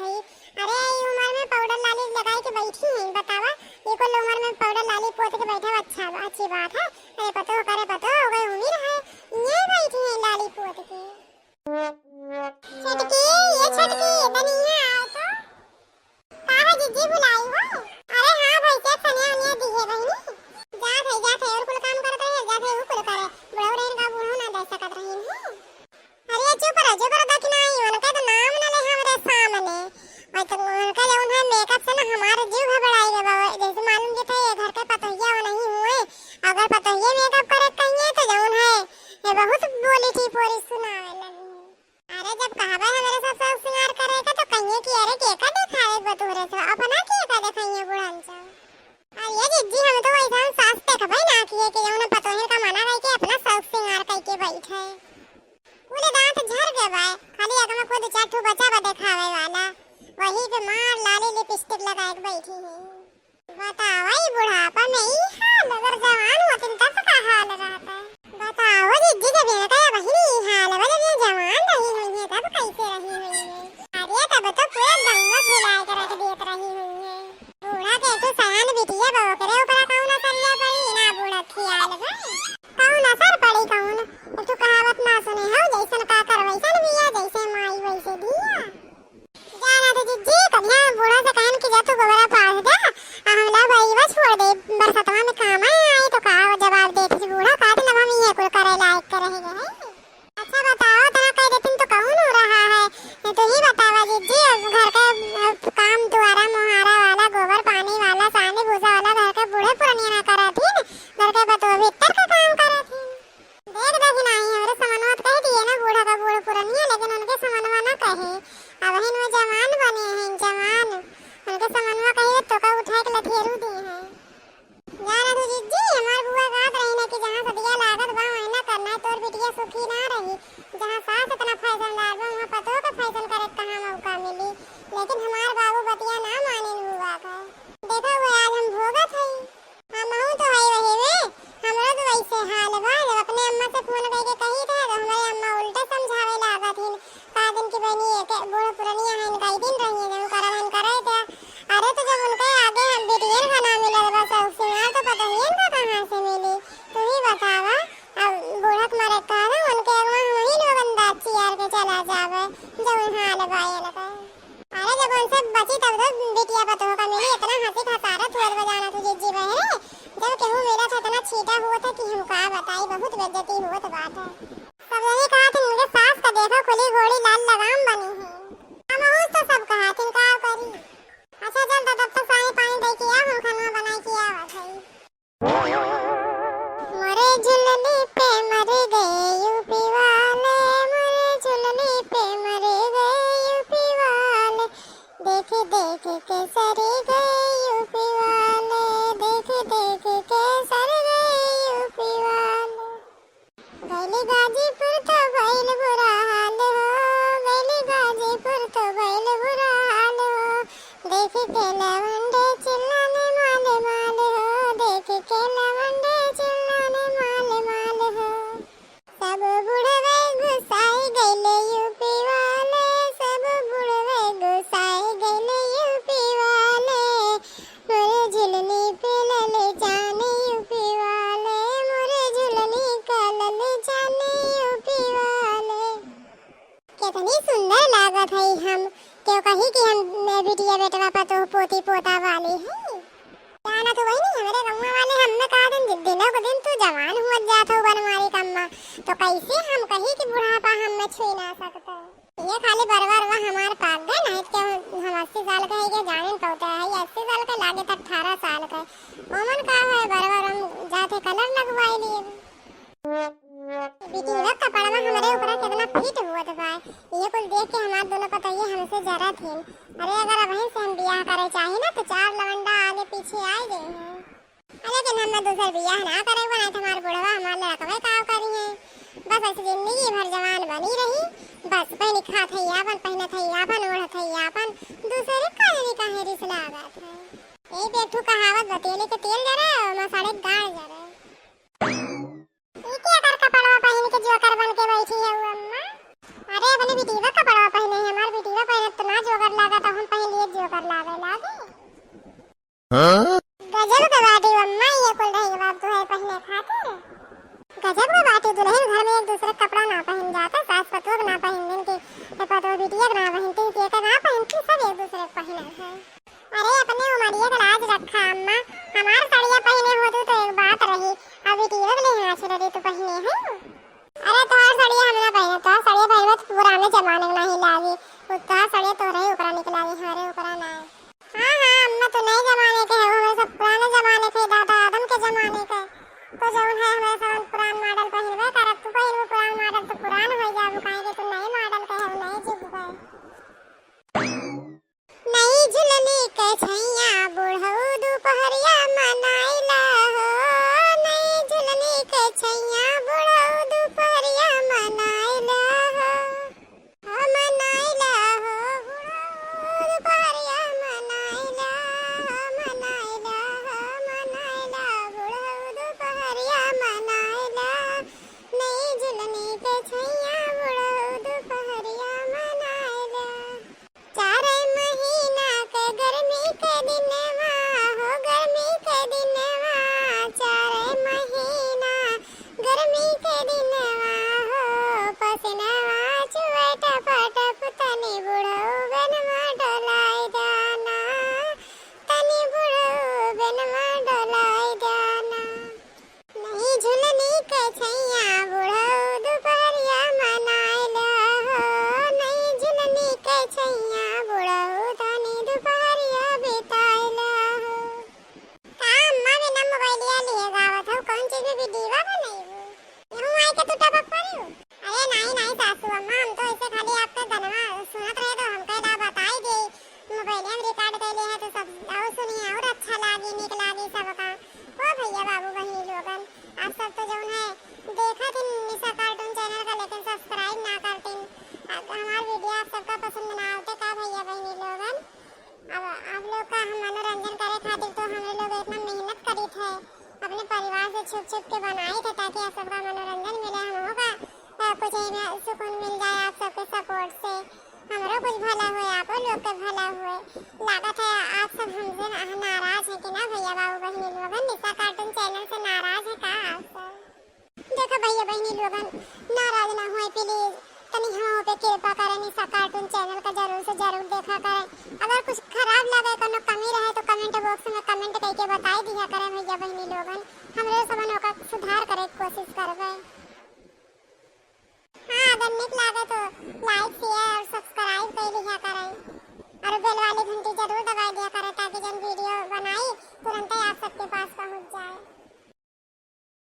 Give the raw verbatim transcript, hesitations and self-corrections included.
अरे, ई उमर में पाउडर लाली लगाई के बैठी हैं, बतावा, ई कुल उमर में पाउडर लाली पोत के बैठा, अच्छा, अच्छी बात है। अरे पतोह करे पतोह, हो गए उमिर है, ये बैठी हैं लाली पोत के। छोटकी, ये छोटकी, तनी यहाँ आओ तो। का हो जिज्जी, बुलाई हो? अरे हाँ भैया, सनिया उनिया दिहे बहिनी। जात है, जात है, और कुल काम करत रहे, जात है, वो कुल करे। बुढ़ऊ रहन का बूढ़ो ना दे सकत रही है। अरे चुप रह, चुप रह, देखी ना आई, उनके तो नाम न ले हमरे सामने। मैं तो उनके जौन है मेकअप से ना हमारे जीव घबराई रे बाबा। जैसे मालूम जे थे ये घर के पतोहिया वो नहीं हुए, अगर पतोहिया मेकअप करे कहिए तो जौन है ये बहुत बोली थी पोरी सुनावे लगी। अरे जब कहबे हमरे सब शौक सिंगार करे के तो कहिए कि अरे के का देखावे बतूरे से, अपना के का देखाइए बुढ़न से। अरे जिज्जी, हम तो वैसा सास देखबे ना किए कि जौन पतोहिन का मना कई के अपना शौक सिंगार कई के बैठे। पूरे दांत झर गए बाय, खाली अगवा खुद चार ठो बचा बा देखावे वाला, वही पे मार लाली लिपस्टिक लगाए के बैठी है। बतावा, ई बुढ़ापा में ई हाल, अगर जवान होतिन तब का हाल रहता? बताओ जिज्जी, जब इनका ये बहिनी ई हाल बा, जब ये जवान रही हुई है तब कैसे रही हुई है? अरे तब तो पूरा गंगा फैलाए के रख देत रही हुई है। बूढ़ा के तो सयान बिटिया बा, ओकरे ऊपर कौन असरिया पड़ी ना बूढ़ा खियाल बा। कौन असर पड़ी कौन? एक ठो कहावत ना सुने हो, जैसन काकर वैसन बिया, जैसे माई वैसे धिया। जाना तो जिज्जी, कन्या बूढ़ा से कहन कि जा तू गोबरा पास जा, आ हम ला बइवा छोड़ दे, बरसतवा में काम आई तो का जवाब देत बूढ़ा, का दिन अब हम ये कुल करे लायक के रह गए। अच्छा बताओ, तना कह देतिन तो कौन हो रहा है? ये तो ही बतावा जिज्जी, अब घर के, अब काम दुआरा मुहारा वाला, गोबर पानी वाला, सानी भूसा वाला घर के बूढ़े पुरनिया ना करत ही, घर के बतुआ भीतर के काम करत ही। देख देखी नाही, हमरे समनवा त कह दिए ना बूढ़ा का बूढ़ पुरनिया, लेकिन उनके समनवा ना कहे। अबहिन वो जवान बने हैं, जवान। उनके समनवा कहे तो का उठा के लठेरू दे हैं। जाना तू जिज्जी, हमार बुआ कहत रही ना कि जहाँ सदिया लागत बा, वहीं ना करना है, तोर बिटिया सुखी ना रही। जहाँ सास इतना फैशनदार बा, वहाँ पतोह के फैशन करे के कहाँ मौका मिली। लेकिन हमार बाबू बतिया ना मानिन बुआ का। देखो वो आज हम भोगत हई। हमहू तो हई वही में, हमरो तो वैसे हाल बा। जब अपने अम्मा से फोन करके कही थे तो हमारे अम्मा उल्टा समझावे लागत हिन। का दिन की बनी एक बूढ़ पुरनिया है, इनका ही दिन रही है, जब करब हम करे थे। अरे तो जब उनके आगे हम बिटियन का ना मिलल बा, सब सिंगार तो पता ही इनका कहाँ से मिली? तू ही बतावा। अब बूढ़क मरे का ना, उनके अगवा हम ही लोगन दाँत चियार के चला जावे, जब हाल बा इनका। अरे जब उनसे बची तब तो बिटिया पतोह का मिली, इतना हंसी खसारत हुअत बजाना तू जिज्जी बहरे, जब केहू मिलत है इतना छीटा हुअत है कि हम का बताई, बहुत बेइज्जती हुअत बात है। सब यही कहा थी उनके सास का देखो खुली घोड़ी लाल लगाम बनी है। हम तो सब कहा थी का करी। अच्छा चल तो तब तक सानी पानी दे के आ, हम खाना बनाए के आवत है। मोरे झुलनी पे मर गए यूपी वाले, मोरे झुलनी पे मर गए यूपी वाले, देख देख के सर गए यूपी वाले, देख देख के सर गए यूपी वाले। गइली गाजीपुर तो भइल बुरा हाल हो, गइली गाजीपुर तो भइल बुरा हाल हो, देख के लवंडे चिल्लाने माल माल हो, देख के लवंडे चिल्लाने माल माल हो। सब बुढ़वे गुसाई गइले यूपी वाले, सब बुढ़वे गुसाई गइले यूपी वाले, मोरे झुलनी पे लले जाने यूपी वाले, मोरे झुलनी का लले जाने यूपी वाले। कितनी सुंदर लागत है हम, क्यों कही कि हम बिटिया बेटवा पतोह पोती पोता वाली है। जाना तो वही नहीं, हमरे गौवा वाले हमें कहा दिन, दिनों को दिन तू जवान हुआ जात हो बनवारी कम्मा, तो कैसे हम कही कि बुढ़ापा हम में छुई ना सकता। ये खाली बरवा रवा हमार पाक गए, नहीं तो हम अस्सी साल के है, ये जाने तो होते हैं, ये अस्सी साल के लागे तो अठारह साल के। ओमन का है, बरवा रवा जाते कलर लगवाई लिए। बिटिया कपड़वा हमरे ऊपर कितना फिट हुआ तो भाई, ये कुल देख के हमार दोनों पतोहिए हमसे जरा थे। अरे अगर अबहीं से हम बियाह करे चाही ना तो चार लवंडा आगे पीछे आए गए हैं। अरे लेकिन हम दूसर बियाह ना करे, वो नहीं तो हमार बुढ़वा हमार लड़कवे का करी है। बस ऐसी जिंदगी भर जवान बनी रही, बस पहनी खात है आपन, पहनत है आपन, ओढ़त है आपन, दूसरे का नहीं काहे रिस लागत है। यही पे एक ठो कहावत बा, तेल के तेल जरे और मसाले गाड़ जरे। ई के एकर कपड़वा पहिन के जोकर बन के बैठी है वो अम्मा? अरे अपनी बिटिया कपड़वा पहने है, हमार बिटिया पहनत तो ना जोकर लागत, हम हाँ? गजब के बाटी अम्मा, ये कुल रही बाप तू है पहिने खातिर। गजब के बाटी दुलहिन, घर में एक दूसरे के कपड़ा ना पहिन जात, सास पतोह के ना पहिन दिन की, ये पतोह बिटिया के ना पहिन दिन की, एकर ना पहिन दिन, सब एक दूसरे के पहिने है। अरे अपने उमरिया के लाज रखा अम्मा, हमार सड़िया पहिने होतू तो एक बात रही, अब बिटिया के लिए नाच रही तू पहिने है। अरे तोहार सड़िया हम ना पहिने, तोहार सड़िया पहिनबे तो पुराने जमाने के नाही लागी। उ तोहार सड़िया तोहरे ही ऊपरा निक लागी, हमरे ऊपरा ना। हाँ, हाँ, अम्मा, तू नए जमाने के हो, हमरे सब पुराने जमाने के, दादा आदम के जमाने के। तो जौन है, हमरे सब पुरान model पहिनबे करब, तू पहिनबू पुरान model तो पुरान हो जाबू, काहे कि तू नए model के हो, नए जुग के। नई झुलनी के छैया बुढ़ऊ दुपहरिया मनाइला हो, नई झुलनी के छैया बुढ़ऊ दुपहरिया मनाइला हो, हो मनाइला हो बुढ़ऊ दुपहरिया मनाइला, हो मनाइला, हो मनाइला बुढ़ऊ दुपहरिया मनाइला, नई झुलनी के छैया बुढ़ऊ दुपहरिया मनाइला। चार महीना के गर्मी के दिनवा हो, गर्मी के दिनवा, चार महीना गर्मी के दिनवा हो, पसीनवा चुए टप टप, तनी बुढ़ऊ बेनवा डोलाई दाना, तनी बुढ़ऊ बेनवा डोलाई दाना। नई झुलनी के छैया बुढ़ऊ दुपहरिया मनाइला हो, नई झुलनी के छैया बुढ़ऊ तनी दुपहरिया बिताइला हो। का अम्मा बिना मोबाइलिया लिए गावत हो, कौन चीज में वीडियो बनइबू? यहू माई के तू टपक पड़ू? अरे नाई, नाई सासू अम्मा, हम तो ऐसे खाली आपके गनवा सुनत रहे तो हमके ला बताई दे, मोबाइलिया में record कइले है तो सब और सुनिए और अच्छा लागी, नीक लागी सबका। ओ भैया बाबू बहिनी लोगन, आप सब तो जौन है देखत ही निशा cartoon channel का, लेकिन subscribe ना करतिन। अब हमार वीडियो आप सबका पसंद ना आवते का भैया बहिनी लोगन? अब आप लोग का हम मनोरंजन करे खातिर तो हमरे लोग इतना मेहनत करीत है, अपने परिवार से छुप छुप के बनाइत है ताकि आप सबका मनोरंजन मिले, हमहू का, अ, कुछ एमे सुकून मिल जाए आप सबके support से। हमरो कुछ भला होए, आपो लोग के भला होए। लागत है आप सब हमसे ना-, नाराज है कि ना भैया बाबू बहिनी लोगन, निशा cartoon channel से नाराज है का आप सब? देखो भैया बहिनी लोगन, नाराज ना होए please, तनी हमहू पे कृपा करें, निशा cartoon channel का जरूर से जरूर देखा करें। अगर कुछ खराब लगे, कोनो कमी रहे तो comment box में comment करके बताई दिया करें भैया बहिनी लोगन, हमरे सबन ओकर सुधार करे के कोशिश करबे। हाँ, अगर नीक लागे तो like, share और subscribe कर लिया करें और bell वाली घंटी जरूर दबा